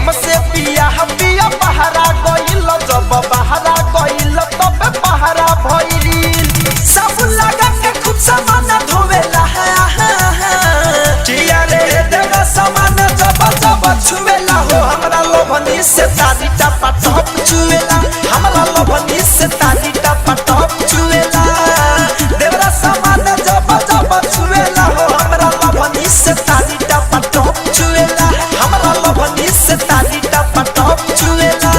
हमसे पिया पिया बहरा गइल, जब बहरा गइल तब बहरा भइल। सब लगा के खूब सामान धोवेला। किया रे देवरा सामान जब जब छुएला हो, हमरा लोभनी से तारी टपा टप छुएला, हमरा लोभनी से तारी टपा टप छुएला। देवरा सामान जब जब छुएला हो, हमरा लोभनी से तारी टपा टप छुएला, हमरा लोभनी से तारी टपा टप छुएला।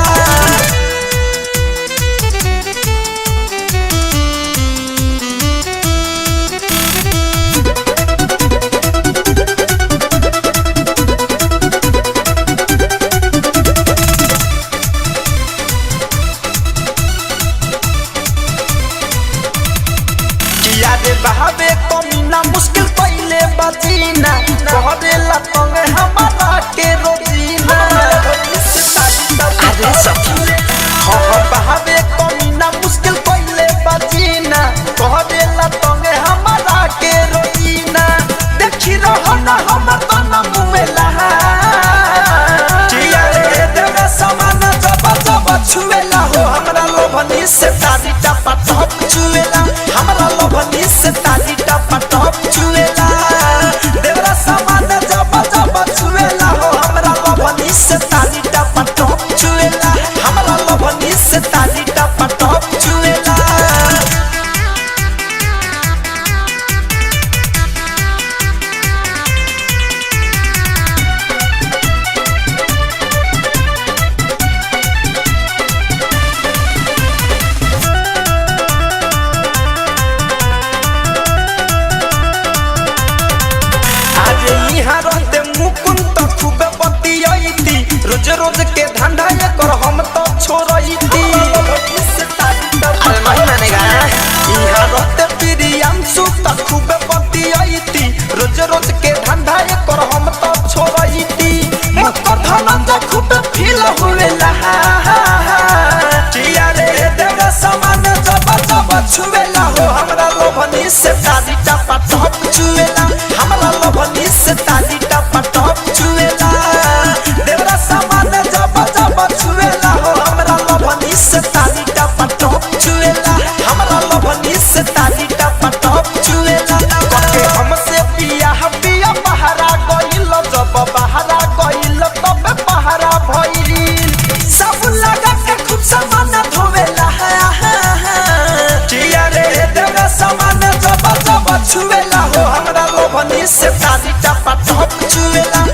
किया रे बहावे कमीना मुश्किल पहले बजीना, कहरेला तंग हमारा के रोजीना। अरे सखी हाँ हाँ बहावे कमीना मुश्किल पहले बजीना, कहरेला तंग हमारा के रोजीना। देखी रहो ना हम तो न मुएला। किया रे देवरा सामान जब जब छुएला हो, हमरा लोभनी से तारी टपा टप छुएला, हमरा लोभनी से तारी टपा टप छुएला। देवरा सामान जब जब छुएला हो, हमरा लोभनी से तारी टपा टप छुएला, हमरा लोभनी से तारी टपा टप छुएला। आज यहाँ रहते मुकुंद तो खूबे बतियाइती, रोज रोज के धंधा कर हम तो छोड़ती। अरे नहीं मानेगा। यहाँ रहते प्रियांशु तो खूबे बतियाइती, रोज रोज के धंधा कर हम तो छोड़ती। मकर धनंजय खूबे फील हुएला। किया रे देवरा सामान जब जब छुएला हो, हमरा लोभनी से तारी टपा टप छुएला, हमरा लोभनी से तारी टपा टप छुएला। देवरा सामान जब जब छुएला हो, हमरा लोभनी से तारी टपा टप छुएला, हमरा लोभनी से तारी टपा टप छुएला। कके हमसे पिया पिया बहरा गइल, जब बहरा गइल तब बहरा भइल। सब लगा के खूब सामान धोवेला। किया रे देवरा सामान जब जब छुएला हो, हमरा लोभनी से तारी टपा टप छुएला,